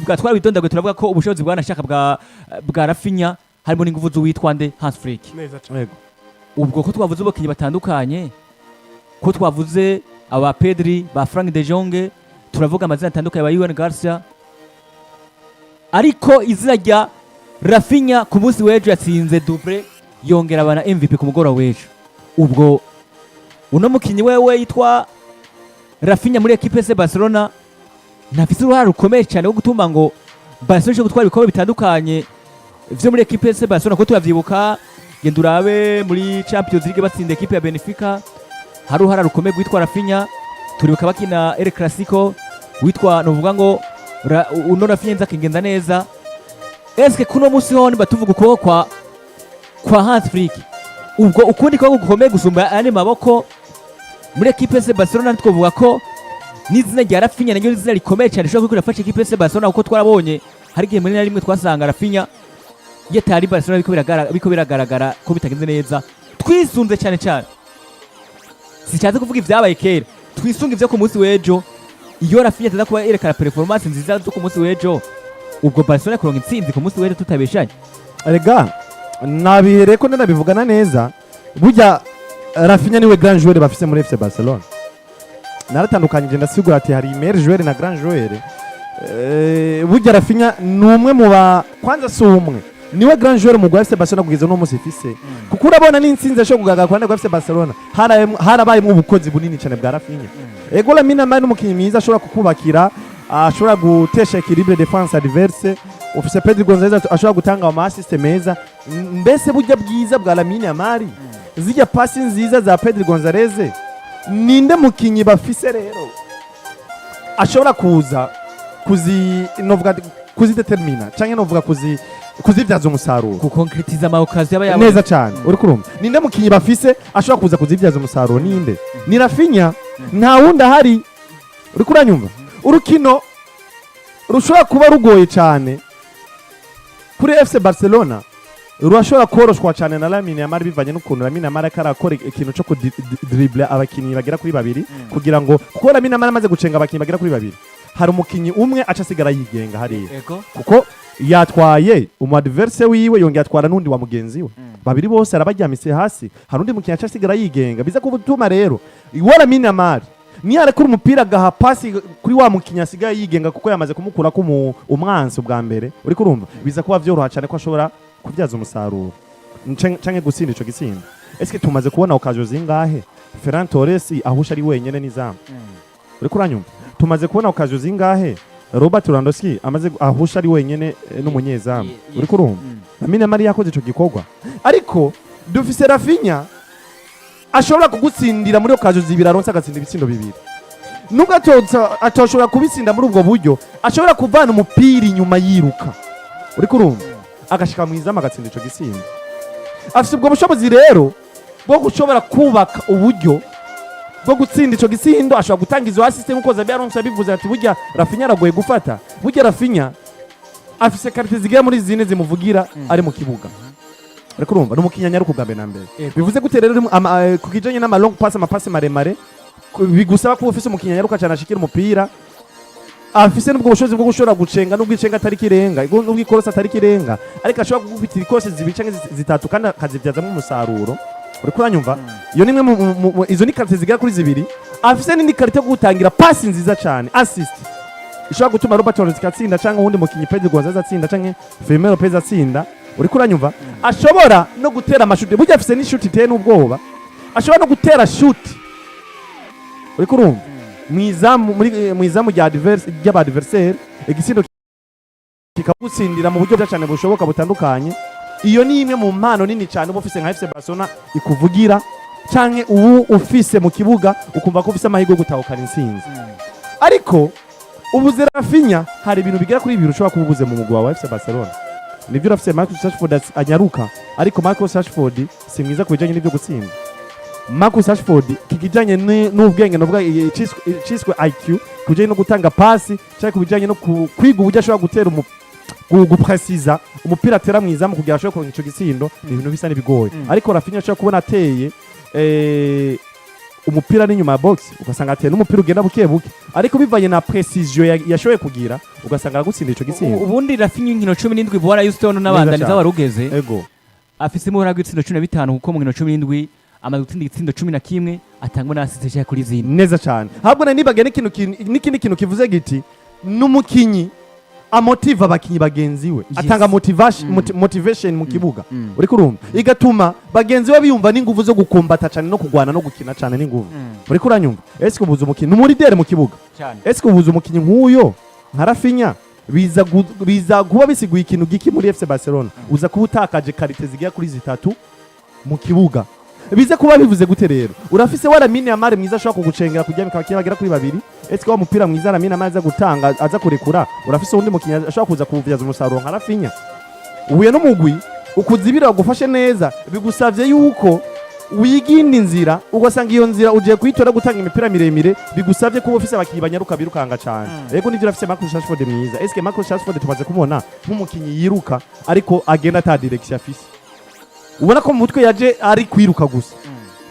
Bwa twabidondaguye, turavuga ko ubushobozi bwanashaka bwa Raphinha harimo n'inguvu z'uwitwa nde, Hans Flick. Neza cyane. Yego. Ubwo ko twavuze abakinnyi batandukanye, ko twavuze aba Pedri, ba Frank de Jong, turavuga amazina atandukanye, ba Joan Garcia, ariko izina rya Raphinha ku munsi w'ejo yatsinze double, yongera abana MVP ku mugoroba w'ejo. Ubwo uno mukinnyi wewe yitwa Raphinha muri équipe FC Barcelona ntafise uruhare rukomeye cyane rwo gutuma ngo Barcelona ishobore gutwara ibikombe bitandukanye vyo muri équipe FC Barcelona? Ko turavyibuka, genda urabe muri Champions League batsinda équipe ya Benfica, hari uruhara rukomeye rwitwa Raphinha. Turibuka bakina El Clasico, witwa novuga ngo uno Raphinha nza akigenda neza. Eske kuno musi ho niba tuvuga ukuboko kwa Hans Flick, ubwo ukundi kuboko gukomeye gusumba ayandi maboko muri équipe FC Barcelona, twovuga ko n'izina rya Raphinha naryo izina rikomeye cyane rishobora kuba rifasha équipe FC Barcelona? Kuko twarabonye hari igihe muri na rimwe twasanga Raphinha iyo atari Barcelona biko biragaragara ko bitagenze neza. Twisunze cyane cyane, sishatse kuvuga ibyabaye kera, twisunga ivyo ku munsi w'ejo. Iyo Raphinha ataza kuba yerekana performance nziza zo ku munsi w'ejo, ubwo Barcelona kuronka intsinzi ku munsi w'ejo tutabeshanye? Erega nabihereye ko ndanabivugana neza, burya Raphinha niwe grand joueur bafise muri FC Barcelona. Naratandukanyije, ndasigura ati hari meilleur joueur na grand joueur. Burya Raphinha ni umwe mu ba, kwanza si umwe, niwe grand joueur mu FC Barcelona kugeza uno munsi ifise, kuko urabona n'intsinzi yashoboye kugaragara ku ruhande rwa FC Barcelona, harabayemwo ubukozi bunini cyane bwa Raphinha. Ego, Lamine Yamal n'umukinnyi mwiza ashobora kukubakira, ashobora gutesha équilibre défense adverse. Ufise Pedri Gonzalez ashobora gutanga ama assist meza. Mbese burya bwiza bwa Lamine Yamal, zijya pasi nziza za Pedri Gonzalez, ninde mukinyi bafise rero ashobora kuza kuzi, novuga kuzidetermina canke novuga kuzibyaza umusaruro? Gukonkretiza ama occasion aba yabonye. Neza cyane. Uri kurumva, ninde mukinyi bafise ashobora kuza kuzibyaza umusaruro? Ninde? Ni Raphinha, nta wundi ahari. Uri kuranyumva? Urukino rushobora kuba rugoye cyane kuri FC Barcelona rurashobora koroshwa cyane na Lamine Yamal, bivanye n'ukuntu Lamine Yamal ariko arakora ikintu cyo kudribble abakinyi bagera kuri babiri, kugira ngo, kuko Lamine Yamal amaze gucenga abakinyi bagera kuri babiri, hari umukinyi umwe aca asigara yigenga hariya, kuko yatwaye umu adversaire wiwe, yongera atwara n'undi wa mugenzi we, babiri bose arabajyamise hasi. Hari undi mukinyi aca asigara yigenga, biza gutuma rero iwo Lamine Yamal niyo arekura umupira agaha pasi kuri wa mukinyi asigaye yigenga, kuko yamaze kumukurako umwansi ubwa mbere. Uriko urumva, biza kuba vyoroha cyane ko ashobora kubyaza umusaruro canke gutsinda ico gitsinda. Eske tumaze kubona occasion zingahe Ferran Torres ahusha ari wenyene n'izamu? Uriko uranyumva? Tumaze kubona occasion zingahe Robert Lewandowski amaze ahusha ari wenyene n'umunyezamu? Uriko urumva? Lamine Yamal yakoze ico gikorwa, ariko dufise Raphinha ashobora kugutsindira muri occasion zibiri aronse, agatsinda ibitsindo bibiri, nubwo atoshobora kubitsinda muri ubwo buryo, ashobora kuvana umupira inyuma yiruka, uriko urumva, agashika mu izamu agatsinda ico gitsindo. Afise ubwo bushobozi rero bwo gushobora kubaka uburyo bwo gutsinda ico gitsindo, ashobora gutanga izo assist nkuko Xabi Alonso yabivuze ati burya Raphinha aragoye gufata. Burya Raphinha afise qualité zigera muri zine zimuvugira ari mu kibuga. Ariko urumva ni umukinnyi anyaruka ubwa mbere na mbere. Bivuze gute rero? Ku kijanye n'ama long pass, amapasi maremare, bigusaba kuba ufise umukinnyi anyaruka cyane, ashikira umupira, afise n'ubwo bushobozi bwo gushobora gucenga, nubwo icenga atari kirenga, nubwo ikorosi atari kirenga, ariko ashobora kugukubitira ikorosi zibiri canke zitatu kandi akazibyazamo umusaruro. Uriko uranyumva? Iyo ni imwe izo ni qualité zigera kuri zibiri. Afise n'indi qualité yo gutangira pasi nziza cyane, assist ishobora gutuma Robert Lewandowski atsinda cyangwa uwundi mukinnyi Pedro Gonzalez atsinda canke Fermin Lopez atsinda. Uriko uranyumva? Ashobora no gutera amashuti, burya afise n'ishuti iteye n'ubwoba, ashobora no gutera shuti, uriko urumva, mwizamu, muri mwizamu rya adverse ry'aba adversaire, igitsindo kikagutsindira mu buryo bwa cyane bushoboka butandukanye. Iyo ni imwe mu mpano nini cyane uba ufise nka FC Barcelona ikuvugira, canke ubu ufise mu kibuga ukumva ko ufise amahirwe yo gutahukana intsinzi. Ariko ubuze Raphinha, hari ibintu bigera kuri bibiri ushobora kuba ubuze mu mugwi wawe wa FC Barcelona. Nibyo, urafise Marcus Rashford anyaruka, ariko Marcus Rashford si mwiza ku bijanye n'ibyo gutsinda. Marcus Rashford kikijanye n'ubwenge, novuga iciswe IQ, ku bijanye no gutanga pasi cyangwa ku bijanye no kwiga uburyo ashobora gutera gupresiza umupira atera mu izamu kugira ashobore kuronka ico gitsindo, ni ibintu bisa n'ibigoye. Ariko Raphinha ashobora kubona ateye Umupira n'inyuma ya box, ugasanga ateye n'umupira ugenda buke buke, ariko bivanye na précision yashoboye kugira, ugasanga aragutsinda ico gitsindo. Ubundi Raphinha, inkino 17 Bora Houston n'abandaniza Cyane. warugeze, afise umuhora w'ibitsindo 15, kuko mu nkino 17 amaze gutsinda igitsindo 11, atangwa na assist ishaka kuri zine. Neza cyane. Ahubwo nari nibagiye n'ikindi kintu kivuze giti n'umukinyi amotiva abakinyi bagenzi we, atanga motivation, motivation mu kibuga. Uriko urumva, igatuma bagenzi be biyumva n'inguvu zo gukumbata cyane no kugwana no gukina cyane n'inguvu. Uriko uranyumva? Ese ubuze umukinyi ni umu leader mu kibuga? Cyane. Ese ubuze umukinyi nk'uyo nka Raphinha, biza kuba bisiguye ikintu giki muri FC Barcelona? Uza kuba utakaje qualité zigera kuri zitatu mu kibuga. Bize kuba bivuze gute rero? Urafise wa Lamine Yamal mwiza ashobora kugucengera kuryamika abakinyi bagera kuri babiri. Ese wa mupira mwiza Lamine Yamal aza gutanga, aza kurekura, urafise uwundi mukinyi ashobora kuza kuwuvyaza umusaruro nka Raphinha? Uhuye n'umugwi ukuzibira wagufashe neza, bigusavye yuko wiga iyindi nzira, ugasanga iyo nzira ugiye kuyitora gutanga imipira miremire, bigusavye kuba ufise abakinyi banyaruka birukanga cane. Ego, nivyo, urafise Marcus Rashford mwiza. Eske Marcus Rashford tumaze kumubona nk'umukinyi yiruka, ariko agenda ata direction afise? Ubona ko mu mutwe yaje ari kwiruka gusa,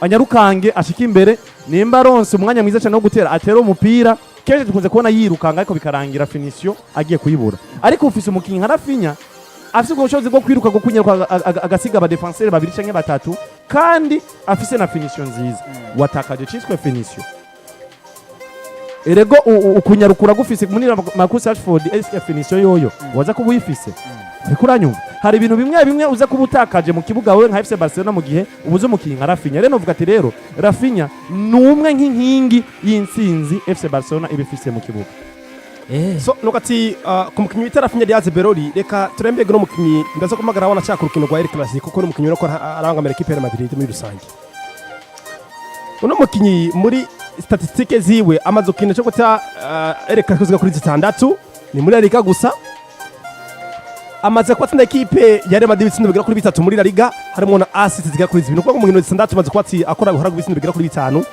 anyarukange ashika imbere, nimba aronse umwanya mwiza cyane wo gutera, atera umupira. Kenshi dukunze kubona yirukanga, ariko bikarangira finition agiye kuyibura. Ariko ufise umukinyi nka Raphinha afise ubwo bushobozi bwo kwiruka, bwo kunyaruka, agasiga aba défenseur babiri canke batatu, kandi afise na finition nziza. Watakaje ciswe finition. Erego ukunyarukura gufise muri Marcus Rashford, eske finition yoyo waza kuba uyifise? Uriko uranyumva? Hari ibintu bimwe bimwe uza kuba utakaje mu kibuga wowe nka FC Barcelona mu gihe ubuze umukinyi nka Raphinha. Rero novuga ati rero Raphinha ni umwe nk'inkingi y'intsinzi FC Barcelona iba ifise mu kibuga. So nuko ati ku mukinyi bita Raphinha Diaz Beroli, reka turembege no mukinyi ndaza kumagara wana cyaka urukino rwa El Clasico, kuko n'umukinyi urako arangamira équipe ya Madrid muri rusange. Uno mukinyi muri statistique ziwe amaze gukina cyo guta El Clasico zigera kuri zitandatu, ni muri La Liga gusa. Amaze kuba atsinda équipe ya Real Madrid ibitsindo bigera kuri bitatu muri La Liga, harimo na assist zigera kuri zibiri. Ni ukuvuga ngo mu nkino zitandatu amaze kuba akora uruhara rw'ibitsindo bigera kuri bitanu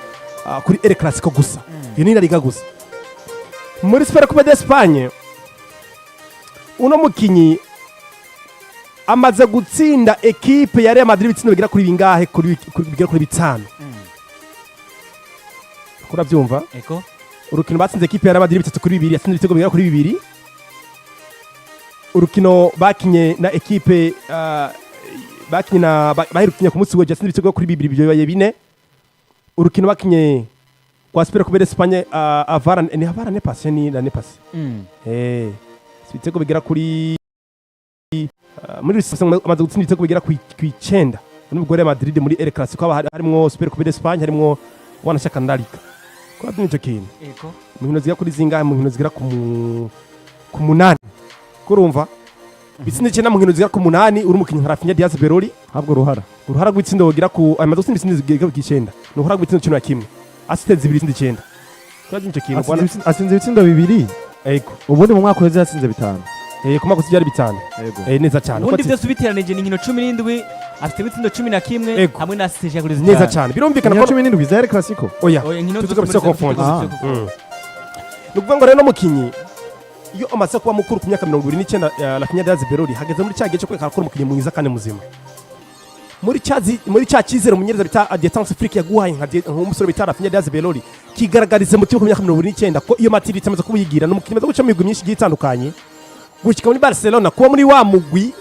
kuri El Clasico gusa. Iyo ni La Liga gusa. Muri Super Coupe d'Espagne, uno mukinyi amaze gutsinda équipe ya Real Madrid ibitsindo bigera kuri bingahe? Kuri bigera kuri bitanu. Kurabyumva? Eko. Urukino batsinze équipe ya Real Madrid 3-2, yatsinze ibitego bigera kuri bibiri. Urukino bakinye na équipe bakinye na baherukinye ku munsi w'ejo, yatsinze ibitego kuri bibiri, bibaye bine. Urukino bakinye kwa Super Coupe d'Espagne avara ni avara ne passé ni l'année passée, ibitego bigera kuri muri rusange amaze gutsinda ibitego bigera ku icenda nubwo Real Madrid muri El Clasico, haba harimwo Super Coupe d'Espagne, harimwo wanashaka na La Liga. Ko ico kintu Eko. mu nkino zigera kuri zingahe? Mu nkino zigera ku munani. Kurumva, ibitsindo icyenda mu nkino zigera ku munani, uri umukinnyi nka Raphinha Diaz Beroli, habwo uruhara uruhara rw'itsindo wogira ku amaze gutsinda ibitsindo zigera ku icenda, ni uruhara rw'itsindo 11, assist zibiri, ibitsindo icenda. Kurabyumva ico kintu, bwana? Atsinze ibitsindo bibiri. Ego. Ubundi mu mwaka uheze yatsinze bitanu. Ku mwaka byari bitanu. Yego. Neza cyane. Ubundi byose ubiteranije ni inkino 17, afite ibitsindo 11 Ego. hamwe na assist ishaka kuri zitanu. Neza cyane, birumvikana Inkino ko 17 za El Clasico? Oya. Oya, inkino Tuvuga zose muri muri confondre. Ni ukuvuga ngo rero no mukinyi iyo amaze kuba mukuru ku myaka 29 ya Raphinha Diaz Beroli, hageze muri cya gihe cyo kwerekana ko ari umukinnyi mwiza kandi muzima muri cya cyizere umumenyereza bita Hansi Flick yaguhaye nk'umusore bita Raphinha Diaz Beroli, kigaragarize mu kibuga ku myaka 29 ko iyo maturité amaze kuyigira. Ni umukinnyi amaze guca mu migwi myinshi igiye itandukanye, gushyika muri Barcelona, kuba muri wa mugwi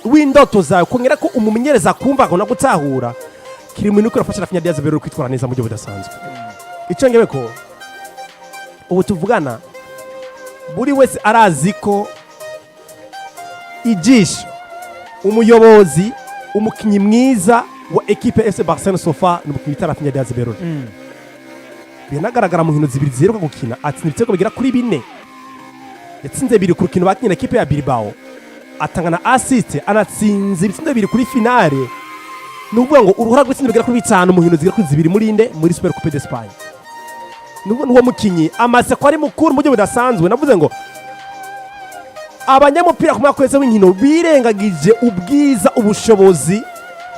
w'indoto zawe, kongera ko umumenyereza akumva akabona gutahura, kiri mu bintu birafasha Raphinha Diaz Beroli kwitwara neza mu buryo budasanzwe. Icyo ngewe ko ubu tuvugana, buri wese arazi ko ijisho umuyobozi, umukinnyi mwiza wa équipe FC Barcelona so far ni umukinnyi bita Raphinha Diaz Beroli. Binagaragara mu nkino zibiri ziheruka gukina, atsinda ibitego bigera kuri bine. Yatsinze bibiri ku rukino bakinye na équipe ya Bilbao, atanga na assist, anatsinze ibitsindo bibiri kuri finale. Ni ukuvuga ngo uruhara rw'itsinda bigera kuri bitanu mu nkino zigera kuri zibiri muri inde muri Super Coupe d'Espagne. Ni ukuvuga uwo mukinyi amaze ko ari mukuru mu buryo budasanzwe. Navuze ngo abanyamupira ku mwaka wese w'inkino birengagije ubwiza, ubushobozi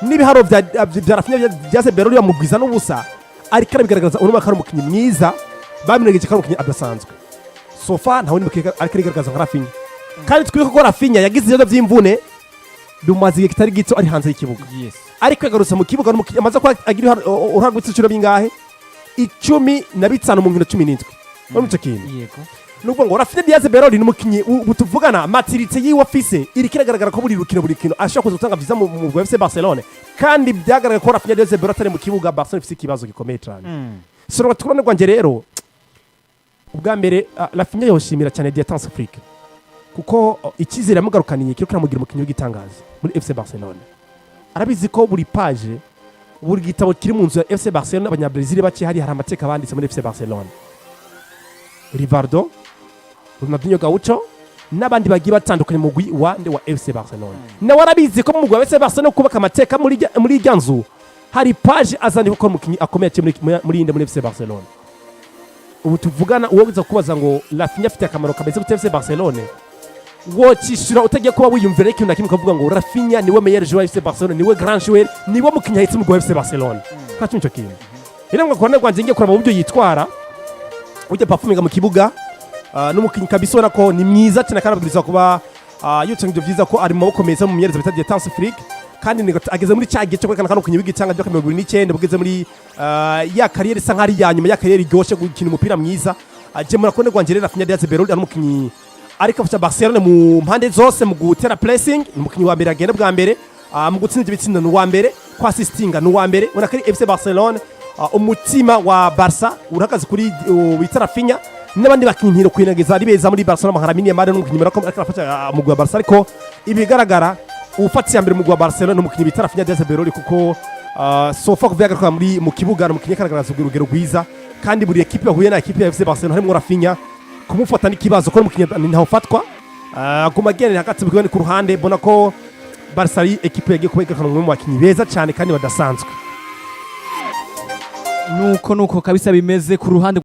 n'ibiharo bya Raphinha Diaz Beroli bamugwiza n'ubusa, ariko arabigaragaza uno mwaka ari umukinnyi mwiza. Bamwirengeje ko ari umukinnyi adasanzwe. So far nta wundi mukinnyi ariko arigaragaza nka Raphinha. Kandi twibuke ko Raphinha yagize ibibazo by'imvune, bimumaze igihe kitari gito ari hanze y'ikibuga, ariko yagarutse mu kibuga, n'umukinnyi amaze kuba agira uruhare rw'ibiciro bingahe? 15 mu nkino 17. Urumva ico kintu? Yego. Nubwo ngo Raphinha Diaz Beroli ni umukinyi ubu tuvugana, maturité yiwe afise iriko iragaragara ko buri rukino ashobora kuza gutanga vyiza mu mugwi wa FC Barcelone. Kandi byagaragaye ko Raphinha Diaz Beroli atari mu kibuga, Barcelona ifise ikibazo gikomeye cyane. Soro tukurane rwanje rero, ubwa mbere Raphinha yoshimira cyane Dieter Hans Flick, kuko icyizere yamugarukaniye kiriko kiramugira umukinyi w'igitangaza muri FC Barcelone. Arabizi ko buri page, buri gitabo kiri mu nzu ya FC Barcelona, Abanyabrezil bake hari amateka banditse muri FC Barcelone: Rivaldo, Ronaldinho Gaucho n'abandi bagiye batandukanye mu mugwi wa nde? Wa FC Barcelona. Nawe arabizi ko mu mugwi wa FC Barcelona kubaka amateka muri ijya nzu hari page azandika ko umukinyi akomeye cyane muri inde? Muri FC Barcelona. Ubu tuvugana, uwo uza kubaza ngo Raphinha afite akamaro kameze gute FC Barcelone, wokishyura utagiye kuba wiyumvira ikintu na kimwe, ukavuga ngo Raphinha niwe meilleur joueur wa FC Barcelone, niwe grand joueur, niwe mukinyi ahetse umugwi wa FC Barcelone. Kwa cyo kintu rero, ngo kubona rwanje ngiye kuraba uburyo yitwara, ujya performinga mu kibuga, n'umukinyi kabisa ubona ko ni mwiza cyane, kandi abwirizwa kuba yutse ibyo byiza ko ari mu maboko meza mu myereza bita Dieter Hans Flick. Kandi ageze muri cya gihe cyo kwerekana ko ari umukinyi w'igicanga cyo 29, bugeze muri ya carrière isa nk'ari ya nyuma, ya carrière iryoshe, gukina umupira mwiza. Aje murakone rwanje rero, Raphinha Diaz Beroli ari umukinyi ariko afasha Barcelona mu mpande zose. Mu gutera pressing ni umukinyi wa mbere agenda bwa mbere, mu gutsinda ibitsinda ni uwa mbere, kwa assistinga ni uwa mbere. Ubona ko ari FC Barcelona, umutima wa Barca urahagaze kuri bita Raphinha n'abandi bakinyi ntiro kwinageza ari beza muri Barcelona nka Lamine Yamal, n'umukinyi murako ariko arafasha umugwi wa Barca. Ariko ibigaragara, ufatiye mbere umugwi wa Barcelona ni umukinyi bita Raphinha Diaz Beroli, kuko so far kuva yagaruka muri mu kibuga ni umukinyi agaragaza urugero rwiza. Kandi buri ekipe yahuye na ekipe ya FC Barcelona harimo Raphinha, kumufata n'ikibazo, ko umukinyi ntawufatwa, aguma agendera hagati mu kibuga ku ruhande. Mbona ko Barca ari ekipe yagiye kuba igarukana umwe mu bakinyi beza cyane kandi badasanzwe. Nuko kabisa bimeze ku ruhande.